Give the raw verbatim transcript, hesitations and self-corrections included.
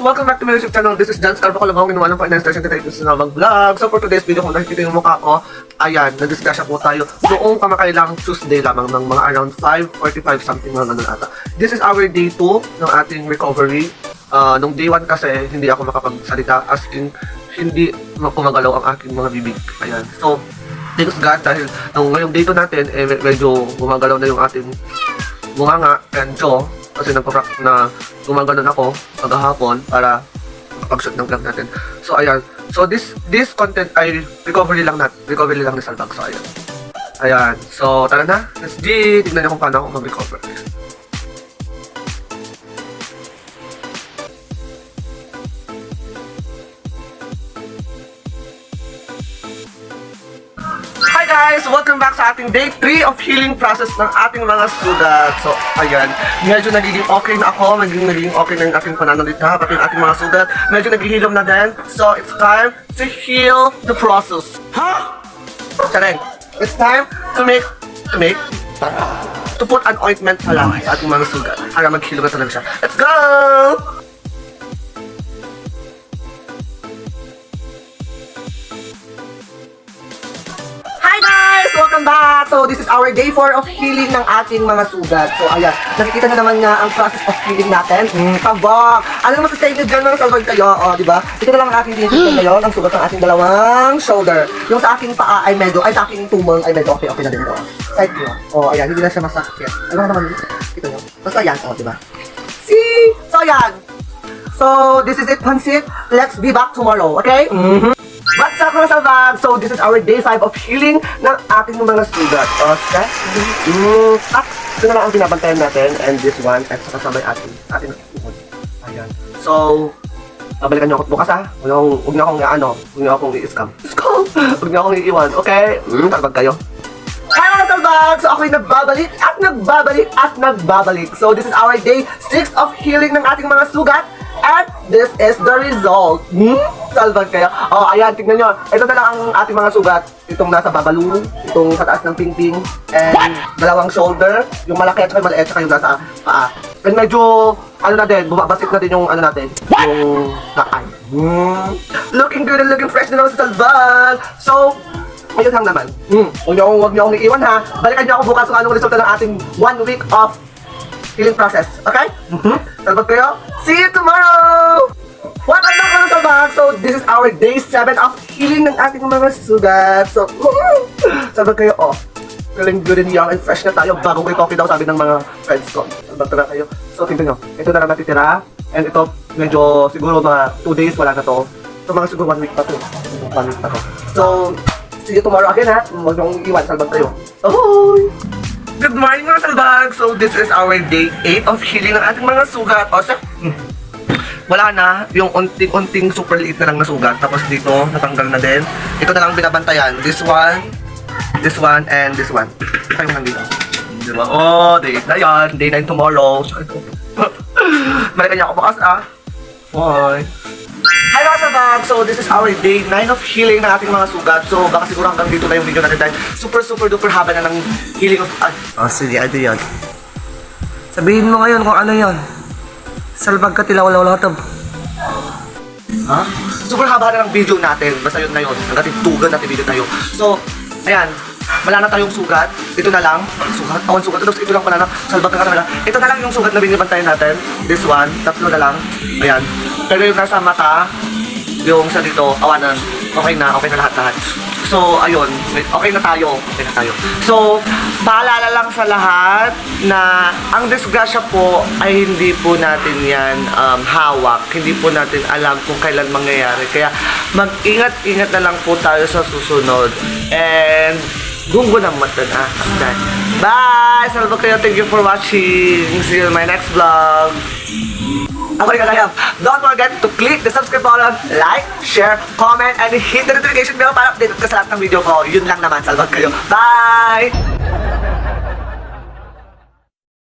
Welcome back to my YouTube channel. This is John Scarpa Colabong in one oh five nine station dito sa Nabang Vlog. So for today's video, kung nakikita yung mukha ko, ayan, nadisgrasya po tayo. Noong kamakailang Tuesday lamang ng mga around five forty-five something, mga ganun ata. This is our day two ng ating recovery. Ah, nung day one kasi, hindi ako makapagsalita. As in, hindi ma- gumagalaw ang aking mga bibig. Ayan. So, thanks God dahil nung ngayong day two natin, eh, me- medyo gumagalaw na yung ating bunganga and jaw. Kasi nagpa-practice na gumagano ako kagahapon para makapag-shoot ng vlog natin. So, ayan. So, this this content ay recovery lang nat recovery lang ni Salbag. So, ayan. Ayan. So, tara na. Let's G! Tignan niyo kung paano ako mag-recover. Hi guys! Welcome back sa ating day three of healing process ng ating mga sugat. So, ayan. Medyo nagiging okay na ako. Naging, nagiging okay na yung ating pananalita, pati yung ating mga sugat. Medyo naghihilom na din. So, it's time to heal the process. Ha? Chareng. It's time to make, to make, to put an ointment pala sa ating mga sugat para maghilom na talaga siya. Let's go! Hi guys! Welcome back! So this is our day four of healing ng ating mga sugat. So ayan, nakikita na naman nga ang process of healing natin. Mm, tabang! Ano naman sa inyo dyan, mga salbag kayo? O, di ba? Ito na lang ang aking tinitignan ngayon, ang sugat ng aking dalawang shoulder. Yung sa aking paa ay medyo, ay sa aking tumong ay medyo okay-okay na din ito. Side ko. O, ayan, hindi na siya masakit. Ano naman? Kita nyo? Basta yan, o, di ba? See? So, ayan. So, this is it, Pansit. Let's be back tomorrow, okay? Mm-hmm. What's up, mga salbag? So, this is our day five of healing ng ating mga sugat. O, sa? Mm, at ito na lang ang binabantayan natin. And this one, at saka sabay atin. Atin ang tuhod. Ayan. So, babalikan niyo ako bukas, ha? Huwag niyo akong, huwag niyo akong, ano, huwag niyo akong i-scam. Scam! Huwag niyo akong iiwan, okay? Mm, salbag kayo. Hi, mga salbag! So, ako'y nagbabalik at nagbabalik at nagbabalik. So, this is our day six of healing ng ating mga sugat. And this is the result. Hmm? Salbag kayo. O, ayan, tignan nyo. Ito na lang ang ating mga sugat. Itong nasa babalu, itong sa taas ng pingping, and dalawang shoulder, yung malaki at saka yung maliit, saka yung nasa paa. And medyo, ano na din, bumabasit na din yung ano natin, yung lakay. Hmm. Looking good and looking fresh na naman si Salbag. So, ayun lang naman. Hmm. Huwag niyo akong, huwag niyo akong iiwan, ha. Balikan niyo ako bukas kung anong resulta ng ating one week of healing process. Okay? Mhm. Salbag kayo. See you tomorrow! Welcome back, mga salbag! So, this is our day seven of healing ng ating mga sugat. So, salbag kayo, o. Feeling good and young and fresh na tayo. Bagong recovery daw, sabi ng mga friends ko. Salbag na kayo. So, tingnan nyo. Ito na lang natitira. And ito, medyo siguro mga two days, wala na to. So, mga siguro one week pa to. One week pa to. So, see you tomorrow again, ha? Huwag niyong iwan, salbag tayo. Ahoy! Good morning, mga salbag! So, this is our day eight of healing ng ating mga sugat. O, sa... Wala na, yung unting-unting super liit na lang na sugat. Tapos dito, natanggal na din. Ito na lang binabantayan. This one, this one, and this one. Ito yung nandito. Di ba? Oh, day eight na yan. Day nine tomorrow. Balikan niyo ako bukas, ah. Bye! Hi, mga salbag! So, this is our day nine of healing ng ating mga sugat. So, baka siguro hanggang dito na yung video natin dahil super, super, duper haba na ng healing of... Ah, oh, sige, ano yun? Sabihin mo ngayon kung ano yun. Salbag ka, tilaw-law-law to. Ha? Super haba na ng video natin. Basta yun na yun. Hanggang tugan natin video tayo. So, ayan. Wala na tayong sugat. Ito na lang. Sugat? Awan sugat. Tapos ito lang pala na. Salbag ka talaga. Ito na lang yung sugat na binibantayan natin. This one. Tatlo na lang. Ayan. Pero yung nasa mata, yung sa dito, awanan. Okay na. Okay na lahat-lahat. So, ayun. Okay na tayo. Okay na tayo. So, paalala lang sa lahat na ang disgrasya po ay hindi po natin yan, um, hawak. Hindi po natin alam kung kailan mangyayari. Kaya mag-ingat-ingat na lang po tayo sa susunod. And gunggo ng mata na. Bye! Salbag kayo. Thank you for watching. See you in my next vlog. Ako rin kagaya. Don't forget to click the subscribe button, like, share, comment, and hit the notification bell para updated ka sa lahat ng video ko. Yun lang naman. Salbag kayo. Bye!